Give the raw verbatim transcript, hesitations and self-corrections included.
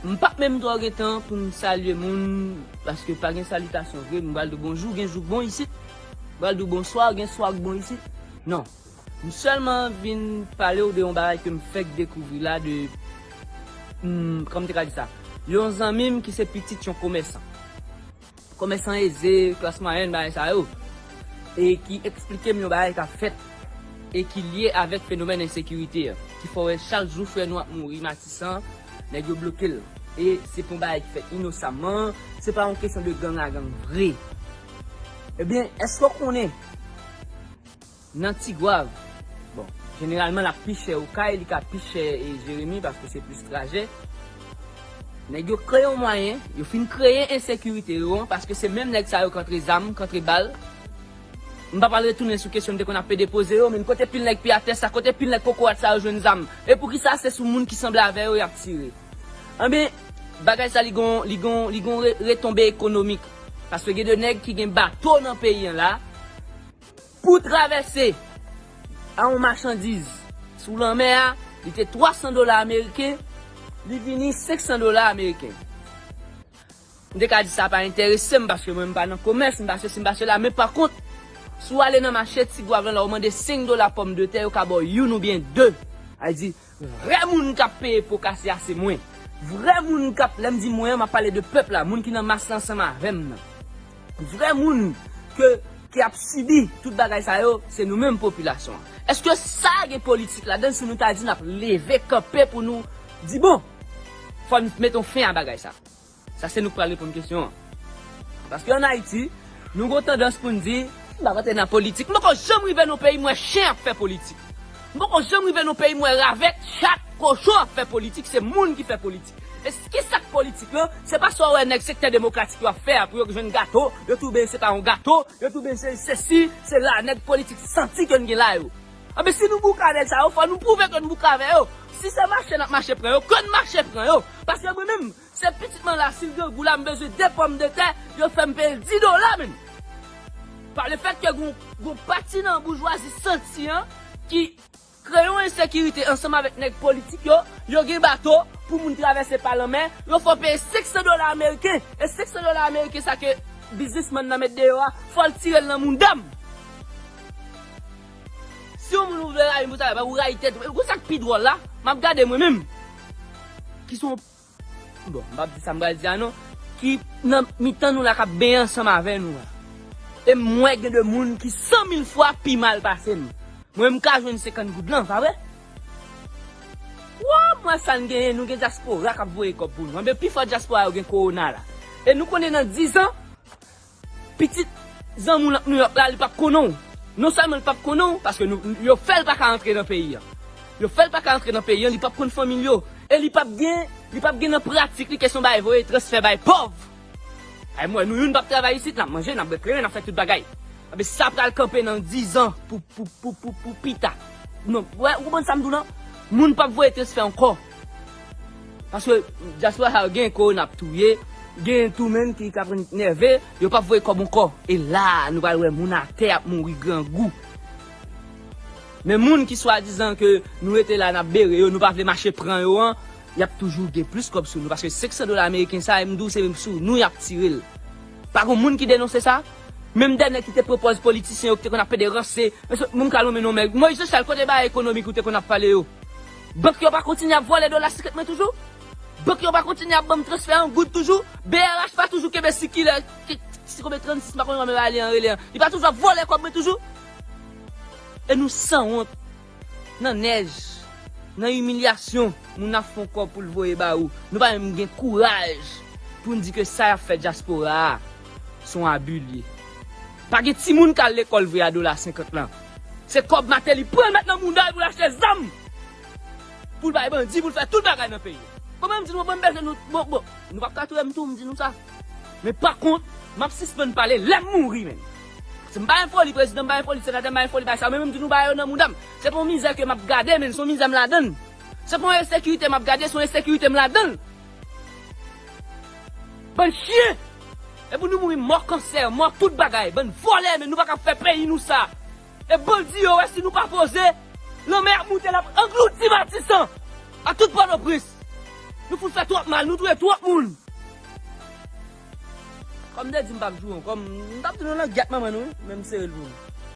M p ap menm twò gen tan pou m salye moun, paske pa gen salitasyon vre. M pral di w bonjou, gen jou k bon isit. M pral di w bonswa, gen swa k bon isit. Non. M sèlman vin pale w de yon bagay ke m fèk dekouvri la, de, hmm, kòman m te ka di sa? Yon zanmi m ki se pitit yon komèsan. Komèsan eze, klas mwayèn, bagay sa yo. E ki eksplike m yon bagay k ap fèt e ki lye avèk fenomèn ensekirite a, ki fè w wè chak jou frè nou ap mouri Matisan, nèg yo bloke l. E se pa yon bagay ki fèt inosamman, se pa yon kesyon de gang a gang vre. Ebyen, èske w konnen nan Tigwav, bon, jeneralman l ap pi chè Okay, li ka pi chè e Jeremi paske se plis trajè. Nèg yo kreye yon mwayen, yo fin kreye ensekirite yo an, paske se menm nèg sa yo k antre zam, k antre bal. M p ap al retounen sou kesyon m te konn ap pede poze yo, men kote pil nèg pye atè sa, kote pil nèg kokorat sa yo jwenn zam? E poukisa se sou moun ki sanble avè yo y ap tire? Anben, bagay sa li gon, li gon, li gon re-, retonbe ekonomik. Paske gen de nèg ki gen bato nan peyi an la, pou travèse a yon machandiz sou lanmè a, li te twa san dola ameriken, li vini senk san dola ameriken. M te ka di sa pa enterese m, paske mwen m pa nan komès, m pa sesi, m pa sela, men pa kont, si w ale nan mache Tigwav lan, la w mande senk dola pòmdetè, yo ka ba w youn oubyen de. Sa vle di, vrè moun k ap peye po kase a se mwen. Vrè moun k ap, lè m di mwen an, m ap pale de pèp la, moun ki nan mas la ansanm avè m nan. Vrè moun ke, ki ap sibi tout bagay sa yo, se nou menm popilasyon an. Èske sa gen politik ladan l si nou ta di n ap leve kanpe pou nou di, bon, fò n mete yon fen a bagay sa? Sa se nou k pral reponn kesyon an. Paske ann Ayiti, nou gon tandans pou n di, m p ap antre nan politik. M poko janm rive nan peyi m wè chen ap fè politik. M poko janm rive nan peyi m wè ravèt, chat, kochon ap fè politik. Se moun ki fè politik. E s-, ki sa k politik lan? Se pa sa w wè nèg sektè demokratik yo ap fè a pou yo jwenn gato, yo twouve se pa yon gato, yo twouve se sesi, se la, nèg politik santi ke n gen la yo. Anben, si nou bouka nèg sa yo, fò nou pwouve ke n bouka avè yo. Si se mache n ap mache pran yo, ke n mache pran yo. Paske mwen menm, se pitit mwen la, si l grangou la, m bezwen de pòmdetè, yo fè m peye l dis dola, menm. Pa lefètke gon, gon pati nan boujwazi santi an ki kreye yon ensekirite ansanm avèk nèg politik yo, yo gen bato pou moun travèse pa lanmè, yo fè w peye senk san dola ameriken. E senk san dola ameriken sa ke biznismann nan met deyò a, fò l tire l nan mouda m. Si yon moun ouvè rayi m pou sa, ou rayi tèt ou. Ou sa k pi dwòl la, m ap gade mwen menm. Ki se yon, bon, m p ap di sa m pral di a non, ki nan mitan nou la k ap benyen ansanm avè nou la. E m wè gen de moun ki san mil fwa pi mal pase m. Mwen m ka jwenn senkant goud lan, pa vre? Wa, m wè sa n genyen, nou gen dyaspora k ap voye kòb pou nou. Anben, pifò dyaspora yo gen kowona la. E nou konnen nan diz an, pitit zanmi w nan Nouyòk la, li p ap konnen w. Non sèlman li p ap konnen w, paske nou, yo fè l pa ka antre nan peyi an. Yo fè l pa ka antre nan peyi an, li p ap konn fanmi l yo. E li p ap gen, li p ap gen nan pratik li kesyon bay voye transfè bay pòv. Ay, m wè nou youn p ap travay isit, n ap manje, n ap bwè kleren, n ap fè tout bagay. Anben, sa pral kanpe nan diz an pou, pou, pou, pou, pou pita. Non, wè, ou konprann sa m di w lan? Moun p ap voye transfè ankò. Paske dyaspora sa yo gen kowona ap touye, gen tou menm ki ka pran nève, yo p ap voye kòb ankò. E la, nou pral wè moun atè ap mouri grangou. Men moun ki swadizan ke nou rete la, n ap bere yo, nou pa vle mache pran yo an, y ap toujou gen plis kòb sou nou. Paske senk san dola ameriken sa, m di w se sou nou y ap tire l. Pa gon moun ki denonse sa? Menm dènye ki te pwopòz politisyen yo ki te konn ap pede ranse. Mesye, moun ka lonmen non men. Moyiz Sosyal, kote bagay ekonomik ou te konn ap pale yo? Bank yo pa kontinye ap vòlè dola senkant mwen toujou? Bank yo pa kontinye ap ban m transfè an goud toujou? B R H pa toujou kenbe sikilè, ki, si konbyen trannsis, m pa konn kòman yo ale an rele an. Li pa toujou ap vòlè kòb mwen toujou? E nou sanwont. Nan nèj, nan imilyasyon, moun ap fè yon kòb pou l voye ba ou. Nou pa menm gen kouraj pou n di ke sa y ap fè dyaspora a, se yon abi l ye. Pa gen timoun k al lekòl vre a dola senkant lan. Se kòb Mateli pran l met nan mouda l pou l achte zam. Pou l bay bandi, pou l fè tout bagay nan peyi. Bon, mwen m di nou, bon, m bezwen nou, bon, bon, nou p ap ka touye m tou, m di nou sa. Men pa kont, m ap sispann pale lè m mouri menm. Paske m pa gen foli prezidan, m pa gen foli senatè, m pa gen foli bagay sa, men m di nou bagay yo nan mouda m. Se pa yon mizè ke m ap gade, men se yon mizè m ladan l. Se pa yon ensekirite m ap gade, se yon ensekirite m ladan l. Bann chyen! E pou nou mouri mò kansè, mò tout bagay, bann vòlè, men nou pa ka fè peyi nou sa. E bandi yo wè si nou pa poze, lanmè ap moute, l ap anglouti Matisan ak tout Pòtoprens. Nou fout fè twòp mal, nou touye twòp moun. Kòm m te di m p ap joure, kòm m t ap di nou langyèt manman nou, wi, men m sere l pou nou.